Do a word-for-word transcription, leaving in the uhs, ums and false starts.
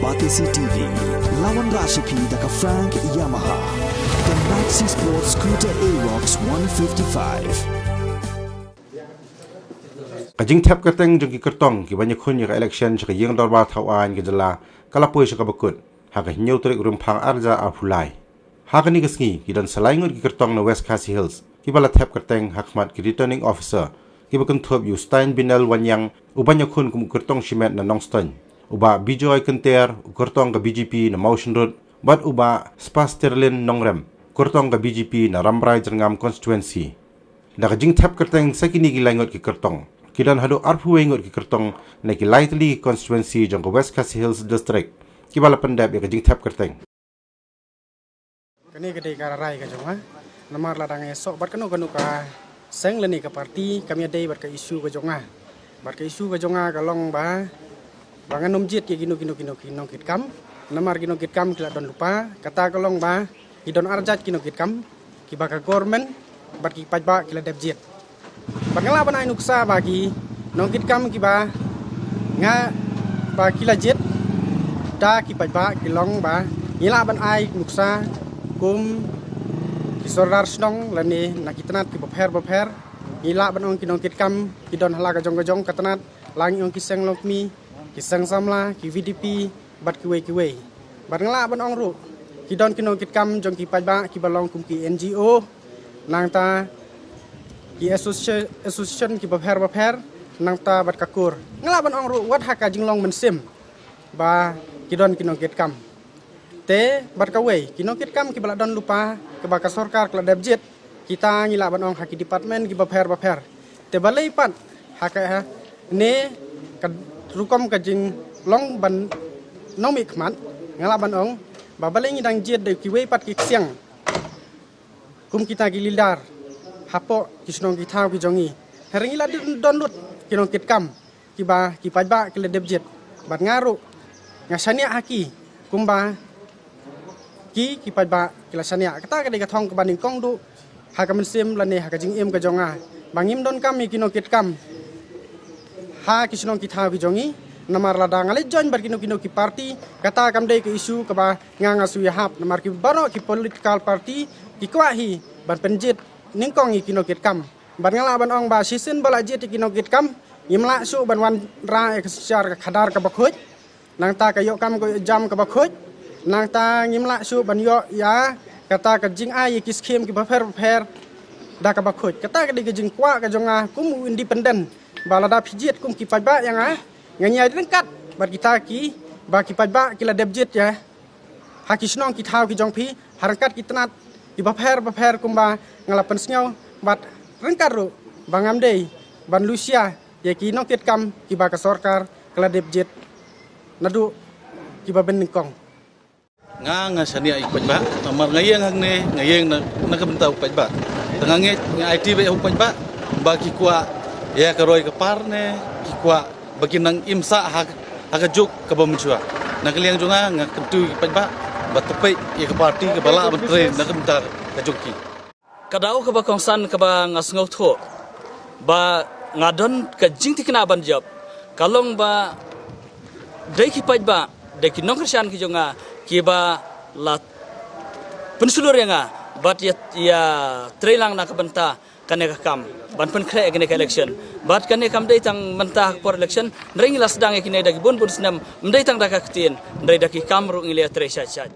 Batesi T V, lawan Rashipi da ka Frank Yamaha. The Maxi Sports Scooter Aerox one fifty-five. Ka jingthep kyrteng jong ki kyrtong kiba ïakhun ïa ka election sha ka ïing dorbar thaw aiñ ka jylla ka la poi sha kaba kut ha ka hynñiew tarik Rymphang arhajar arphew lai. Ha kane ka sngi ki don sa lai ngut ki kyrtong na West Khasi Hills kiba la thep kyrteng ha khmat ki returning officer, kiba kynthup ïa u Stein Binel Wanniang uba ïakhun kum u kyrtong shimet na Nongstoiñ, u Bah Bijoy Kynter u kyrtong ka B J P na Mawshynrut, bad u Bah Spasterlin Nongrem u kyrtong ka B J P na Rambrai Jyrngam constituency. Da ka jingthep kyrteng sa kine ki lai ngut ki kyrtong, ki don haduh arphew wei ngut ki kyrtong na ki lai tylli ki constituency jong ka West Khasi Hills District kiba la pyndep ïa ka jingthep kyrteng. Kane ka dei ka rai ka jong nga. Namar lada nga ïasoh bad kano kano ka seng lane ka party, kam ïadei bad ka issue ka jong nga. Bad ka issue ka jong nga ka long ba, ba ngan ym jied ïa kino kino kino ki nongkitkam. Namar ki nongkitkam ki la don lypa, kata ka long ba ki don arjait ki nongkitkam kiba ka government bad ki paidbah ki la dep jied. Bad nga lah ban ai nuksa ba ki nongkitkam kiba nga, ba ki la jied da ki paidbah ki long ba ngi lah ban ai nuksa kum ki sordar shnong lane na ki tnat kiba pher ba pher. Ngi lah ban ong ki nongkitkam ki don ha la ka jong ka jong ka tnat, la ngi ong ki seng longkmie, ki seng samla, ki V D P, bad kiwei kiwei. Bad nga lah ban ong ruh, ki don ki nongkitkam jong ki paidbah kiba long kum ki N G O, nangta ki associa-, association kiba pher ba pher, nangta bad ka kur. Nga lah ban ong ruh wat ha ka jinglong mynsiem ba ki don ki nongkitkam. Te bad kawei, ki nongkitkam kiba la don lypa kiba ka sorkar ka la dep jied, kita ngi lah ban ong ha ki department kiba pher ba pher. Te balei pat ha ka, ha ne ka rukom ka jinglong ban nongmihkhmat, nga lah ban ong ba balei ngi dang jied da kiwei pat ki ksiang kum kita ki leader hapoh ki shnong ki thaw ki jong ngi. Hynrei ngi la don, don lut ki nongkitkam kiba ki paidbah ki la dep jied. Bad nga ruh nga shaniah ha ki kumba ki, ki paidbah ki la shaniah. Kata ka dei ka thong kaba nyngkong duh ha ka mynsiem lane ha ka jingim ka jong nga, ba ngim donkam ïa ki nongkitkam ha ki shnong ki thaw ki jong ngi. Namar lada nga leit join bad kino kino ki party, kata kam dei ka issue kaba nga, nga shu ïahap. Namar ki baroh ki political party ki kwah hi ban pynjied nyngkong ïa ki nongkitkam. Bad nga lah ban ong ba shisien ba la jied ïa ki nongkitkam, ngim lah shuh ban wanrah ïa ka synshar ka khadar kaba khuid, nangta ka ïoh kam ka ïoh jam kaba khuid, nangta ngim lah shuh ban ïoh ïa kata ka jingai ïa ki skhim kiba pher ba pher da kaba khuid. Kata ka dei ka jingkwah ka jong nga kum u independent, ba lada phi jied kum ki paidbah ïa nga, ngan ïai ryngkat bad kita ki, ba ki paidbah ki la dep jied ïa ha ki shnong ki thaw ki jong phi, ha ryngkat ki tnat kiba pher ba pher kumba nga la pynsngew, bad ryngkat ruh ba ngam dei ban lusia ïa ki nongkitkam kiba ka sorkar ka la dep jied naduh kiba bun nyngkong. Nga, nga shaniah ïa ki paidbah, namar nga ïeng hangne, nga ïeng na, na ka bynta u paidbah. Te nga ngeit, nga aiti beit ha u paidbah ba ki kwah ïa ka roi ka par ne ki kwah ba kin nang im sah ha, ha ka juk kaba mynshuwa. Na ka liang jong nga, nga kyntu ïa ki paidbah ba to peit ïa ka party kaba lah ban trei na ka bynta ka jong ki. Ka daw kaba kongsan kaba nga sngewthuh ba nga don ka jingthikna ban jop, ka long ba dei ki paidbah, dei ki nongkyrshan ki jong nga kiba la pynshlur ïa nga bad ïa, ïa trei lang na ka bynta kane ka kam ban pynkhreh ïa kane ka election. Bad kane kam dei tang mynta ha ka por election, hynrei ngi la sdang ïa kine da ki bun bun snem, ym dei tang da ka ktien, hynrei da ki kam ruh ngi la trei shait shait.